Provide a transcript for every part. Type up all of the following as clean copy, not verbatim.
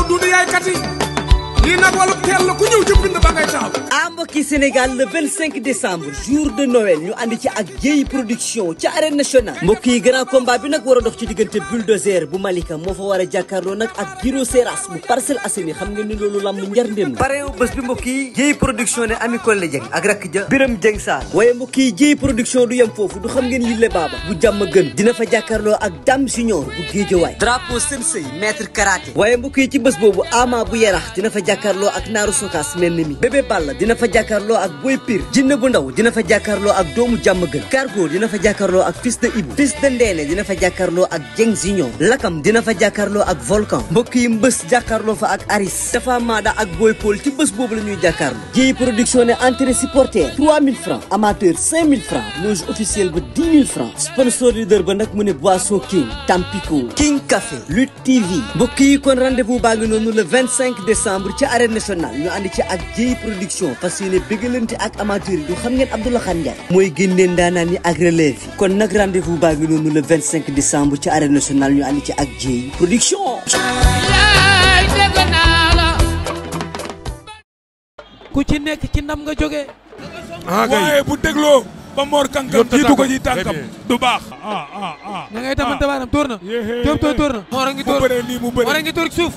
duudu yaay kat yi lii nag wàllu teel la ku ñëw ci bind ba ngay taxaw. ah mbokki Sénégal le 25 décembre jour de Noël ñu ànd ci ak Dieye production ci arène nationale mbokk yi grand combat bi nag war a dox ci diggante bulldozer bu Malika moo fa war a jàkkaarloo nag ak Giro Seras bu Parcelles Assainies xam ngeen ni loolu lamb njar ndéem la pareew bés bi mbokk yi Dieye production ne Ami Collé Dieng ak rakk ja Biram Dieng Sarr waaye mbokk yi Dieye production du yem foofu du xam ngeen yille baaba bu jàmm gën dina fa jàkkaarloo ak Dame Junior bu Guédiawaye drapeau sensei maître karaté waaye mbokk yi ci bés boobu Ama bu Yarax dina fa jàkkaarloo ak Naaru Sokas mel ni mi Bébé Balla dina fa jàkkaarloo ak Boy Pire Jinne bu ndaw dina fa jàkkaarloo ak doomu jàmm gën Cargo dina fa jàkkaarloo ak Fils de Ibou Fils de Ndéné dina fa jàkkaarloo ak Dieng Junior Lakam dina fa jàkkaarloo ak Volcan mbokk yi mbës jàkkaarloo fa ak Aris Tafa Mada ak Boy Paul ci bés boobu la ñuy jàkkaarloo Dieye production ne entrée supporter 3000 francs amateur 5000 francs loge officielle ba 10 000 francs sponsor leader ba nag mu ne Boisson King Tampico King Café Lutte TV mbokk yi kon rendez-vous baa ngi noonu le 25 décembre ci arène nationale ñu ànd ci ak Dieye production fas yéene bégalante ak amateur yi du xam ngeen Abdoulaye Khan Ndiaye mooy génneen daanaan yi ak relève yi kon nag rendez-vous baa ngi noonu le 25 décembre ci arène nationale ñu ànd ci ak Dieye production. ku ci nekk ci ndam nga jógee. waaye bu dégloo ba Mor Kankang jiitu ko ci tànkam du baax. ña ngay tamante baaraam tóor na. Diop tóor na. Mor a ngi tóor Mor a ngi tóor ci suuf.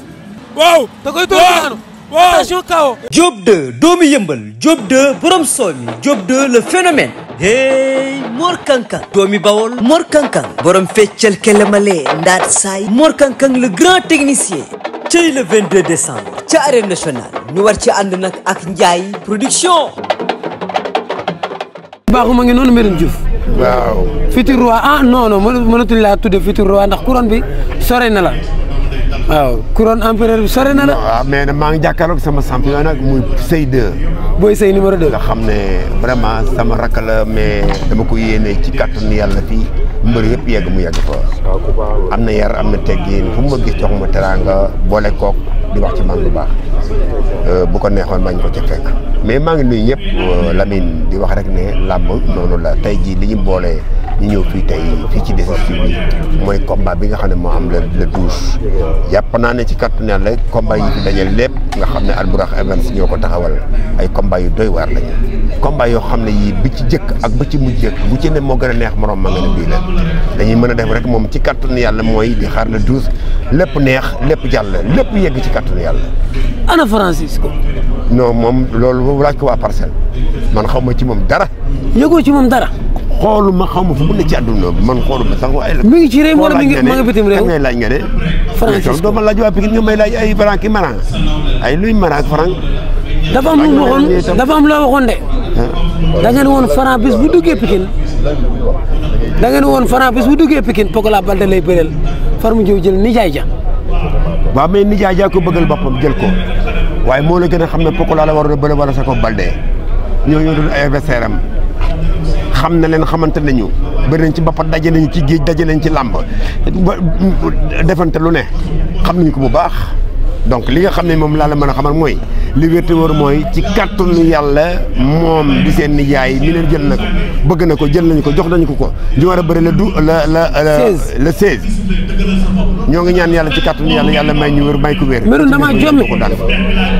waaw da koy tóor daanu. attention kawo. Diop 2 doomu yëmbal Diop 2 borom soomi Diop 2 le phénomène. hey Mor Kankang doomi Bawol Mor Kankang borom feccal kelemale ndaat saay Mor Kankang le grand technicien. cey le 22 décembre ca arène nationale ñu war ci ànd nag ak Ndiaye production. baaxuma ngi noonu Medoune Diouf. waaw. futur roi non mënatuñ laa tudde futur roi ndax couronne bi sore na la. waaw couronne empereur bi sore na la. waaw mais nag maa ngi jàkkaarloog sama champion nag muy Sey 2. Boy Sey numéro 2. nga xam ne vraiment sama rakk la mais dama ko yéene ci kàttanu yàlla fii mbër yëpp yegg mu yegg fa. am na yar am na teggin fu mu ma gis jox ma teraanga boole kook di wax ci man lu baax bu ko neexoon bañ ko ca fekk mais maa ngi nuyu ñëpp Lamine di wax rek ne làmb noonu la tey jii li ñu boole ñu ñëw fii tey fii ci DSTV bi mooy combat bi nga xam ne moo am le 12. yàpp naa ne ci kàttanu yàlla combat yi fi dajale lépp nga xam ne Albourakh Events ñoo ko taxawal ay combat yu doy waar lañu combat yoo xam ne yii bi ci jëkk ak ba ci mujj bu ci ne moo gën a neex morom ma nga ne bii la dañuy mën a def rek moom ci kàttanu yàlla mooy di xaar le 12 lépp neex lépp jàll lépp yegg ci kàttanu yàlla. ana Francisco. non moom loolu laaj ko waa Parcelles man xaw ma ci moom dara. yëgoo ci moom dara. xooluma xaw ma fu mu ne ci àdduna bi man xooluma sax waaye la. mi ngi ci réew wala mi ngi bitim réew. ngay laaj nga ne. Francisco doo ma laaj waa Pikine nga may laaj ay franc ki marang ay luy marang franc. dafa am lu waxoon dafa am loo waxoon de. da ngeen woon franc bis bu duggee Pikine. da ngeen woon franc bis bu duggee Pikine Pokola Balde lay bëreel far mu jël nijaay ja. waaw mais nijaay ja ko bëggal boppam jël ko waaye moo la gën a xam ne Pokola la waroon a bëre wala sa ko Balde ñoo dul ay adversaire am xam na leen xamante nañu bëri nañ ci bappat daje nañu ci géej daje nañ ci làmb defante lu ne xam nañu ko bu baax donc li nga xam ne moom laa la mën a xamal mooy li wér te wóor mooy ci kàttanu yàlla moom di seen nijaay mi leen jël na ko bëgg na ko jël nañu ko jox nañu ko ñu war a bëri le 16 ñoo ngi ñaan yàlla ci kàttanu yàlla may ñu wér may ko wér. Medoune damaa jommi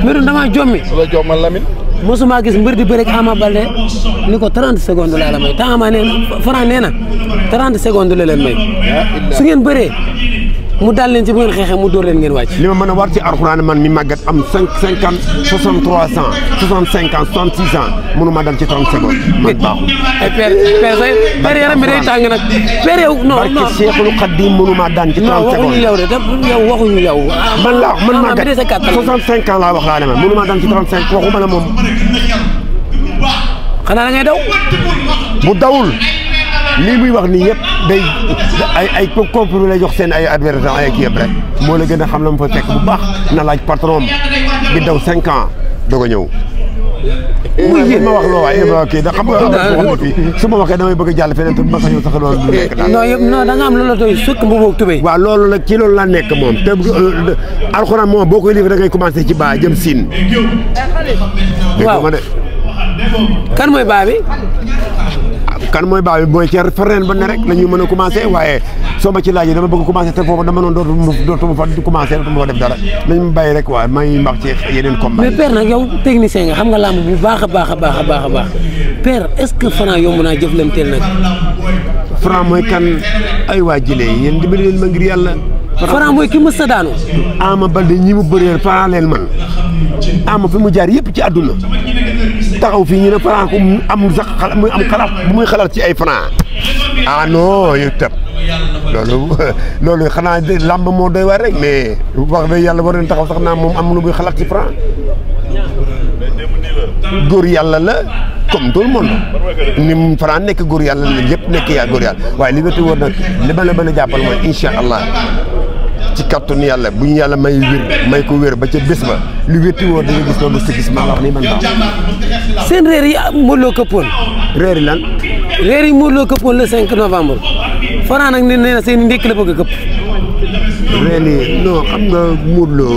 Medoune damaa jommi. la jommal Lamine. mosuma gis mbër di bëre ak Ama Baldé ni ko 30 secondes laa la may te Ama nee na Franc nee na 30 secondes la leen may su ngeen bëree mu daal leen ci bu ngeen xeexee mu dóor leen ngeen wàcc. li ma mën a war ci Alxuraan man mi màggat am 50 ans 63 ans 65 ans 66 ans mënu ma dal ci 30 secondes man baaxul. ay père yaram bi day tàng nag père yow non barke Seexul Xadiim mënu ma daan ci 30 secondes waxuñu yow de yow waxuñu yow. man laa man màggat 65 ans laa wax laa ne ma mënu ma daan ci 35 waxuma la moom. xanaa da ngay daw. bu dawul lii muy wax nii yëpp day ay comprimé lay jox seen ay adversaires ay kii yëpp rek moo la gën a xam la mu fa fekk bu baax na laaj patron bi daw 5 ans doog a ñëw. muy ma wax loo waaye kii da xam nga fii su ma waxee damay bëgg a jàll feneen te bu ma sañoon sax loolu du nekk daal. non da nga am loola doy sukk mbubu ak tubéy. waaw loolu nag ci loolu laa nekk moom te alxuraan moom boo koy livré da ngay commencé ci baa jëm siin. waaw kan mooy baa bi. kan mooy baax bi mooy ci fareen ba ne rek la ñuy mën a commencé waaye soo ma ci laajee dama bëgg a commencé te foofu dama noonu dootuma fa commencé dootuma fa def dara nañ ma bàyyi rek waaye may wax ci yeneen combat. mais père nag yow technicien nga xam nga làmb bu baax a baax a baax a baax a baax père est-ce que Franc yomb naa jëflanteel nag. Franc mooy kan ay waa jëlee yéen dimbali leen ma ngir yàlla. Franc mooy ki mës a daanu. Ama Baldé ñi mu bëreel Franc leen man Ama fi mu jaar yëpp ci àdduna taxaw fii ñu ne Franc ku am sax muy am xalaat bu muy xalaat ci ay Franc ah non yow tëb loolu xanaa làmb moo doy waar rek mais wax dëgg yàlla war nañ taxaw sax naa moom am lu muy xalaat ci Franc góor yàlla la comme tout le monde ni mu Franc nekk góor yàlla la ñëpp nekk yaa góor yàlla waaye li wétu wóor nag li ma la mën a jàppal mooy incha allah ci kattanu yàlla bu ñu yàlla may ko wér ba ca bés ba lu wétu wóor da nga gis loolu si gis maa wax ni man baax. seen reer yi Modou Lo këppoon. reer yi lan. reer yi Modou Lo këppoon le 5 novembre Franc nag nee na seen ndékk la bëgg a këpp. ren yi non xam nga Modou Lo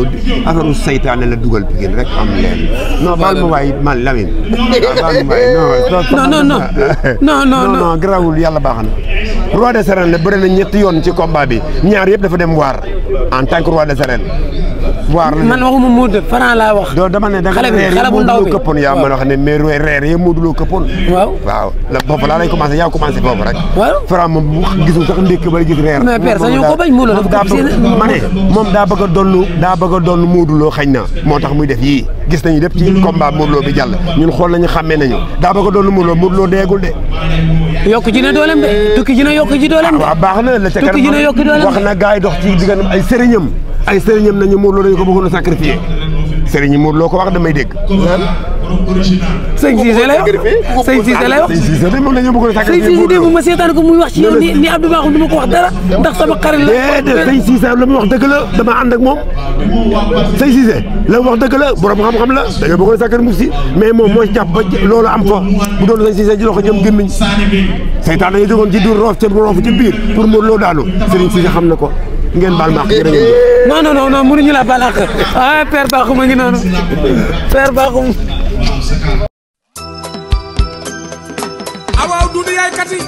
affaire saytaane la dugal Pikine rek am leen. non baal ma waay man Lamine. baal ma waay non garaawul yàlla baax na. roi des arènes la bëri na ñetti yoon ci combat bi ñaar yëpp dafa dem waar en tant que roi des arènes. waar la man waxuma Modou Franc laa wax. doo dama ne da nga xale bu ndaw bi këppoon yaa ma wax ne mais reer yi Modou Lo këppoon. waaw la foofu laa lay commencé yaa commencé foofu rek. waaw Franc moom gisul sax ndékk ba gis reer. mais père sax ñu ko bañ Modou Lo dafa ma ne moom daa bëgg a donn Modou Lo xañ na moo tax muy def yii gis nañu lépp ci combat Modou Lo bi jàll ñun xool nañu xàmmee nañu daa bëgg a donn Modou Lo deegul de. yokk ji na dooleem de tukki ji na yokk ji dooleem de. waaw baax na la ca tukki ji na yokk dooleem wax na gars yi dox ci diggante ay sëriñam nañu Modou Lo dañu ko bëggoon a sacrifier sëriñ Modou Lo ko wax damay dégg. sëñ Cissé lay wax sëñ Cissé lay wax. sëñ Cissé de moom dañoo bëggoon a sacrifier sëñ Cissé de ma seetaan ko muy wax ci yow ni Abdou Bakhoum du ma ko wax dara ndax sama xarit la. déedéet sëñ Cissé la mu wax dëgg la dama ànd ak moom sëñ Cissé la mu wax dëgg la borom xam-xam la dañoo bëggoon a sacrifier si mais moom moo ci jàpp ba loolu am fa bu doon sëñ Cissé ji loxo jëm gémmiñ seytaan dañu jógoon ci dur roof ci biir pour Modou Lo daanu sëriñ Cissé xam na ko ngeen baal ma ak jërëjëf. non mënuñu la baal ak ah père Bakhoum a ngi noonu père Bakhoum. awaaw Doudou yaay kati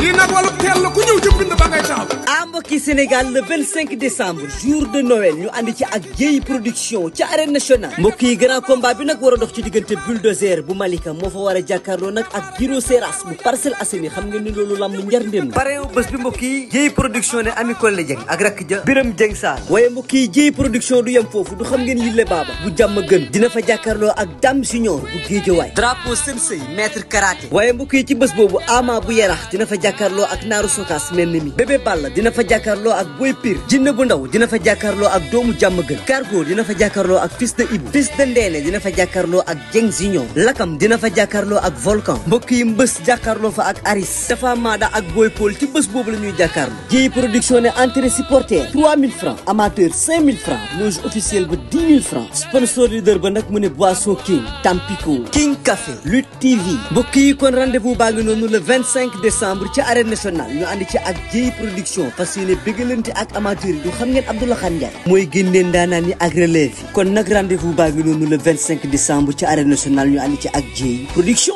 lii nag wàllu teel la ku ñëw ci bind ba ngay taxaw. mbokki Sénégal le 25 décembre jour de Noël ñu ànd ci ak Dieye production ci arène nationale mbokk yi grand combat bi nag war a dox ci diggante Bulldozer bu Malika moo fa war a jàkkaarloo nag ak Giro Seras bu Parcelles Assainies xam ngeen ni loolu lamb njar ndem pareew bés bi mbokk yi Dieye production ne Ami Collé Dieng ak rakk ja Biram Dieng Sall waaye mbokk yi Dieye production du yem foofu du xam ngeen yille baaba bu jàmm gën dina fa jàkkaarloo ak Dame Junior bu Géejawaay drapeau Sensei maître karaté waaye mbokk yi ci bés boobu Ama bu Yarax dina fa jàkkaarloo ak Naaru Sokas mel ni mi Bébé Balla dina fa jàkkaarloo ak Boy Pire Jinne bu ndaw dina fa jàkkaarloo ak doomu jàmm gën Cargo dina fa jàkkaarloo ak Fils de Ibou Fils de Ndéné dina fa jàkkaarloo ak Dieng Junior Lakam dina fa jàkkaarloo ak Volcan mbokk yi mbës jàkkaarloo fa ak Aris Tafa Maada ak Boy Paul ci bés boobu la ñuy jàkkaarloo Dieye production ne entrée supporter 3000 francs amateur 5000 francs loge officielle ba 10 000 francs sponsor leader ba nag mu ne Boisson King Tampico King Café Lutte TV mbokk yi kon rendez-vous baa ngi noonu le 25 décembre ci arène nationale ñu ànd ci ak Dieye production fas yéene bëggalante ak amateur yi du xam ngeen Abdoulaye Khan Ndiaye mooy génneen daanaan yi ak relève yi kon nag rendez-vous baa ngi noonu le 25 décembre ci arène nationale ñu ànd ci ak Dieye production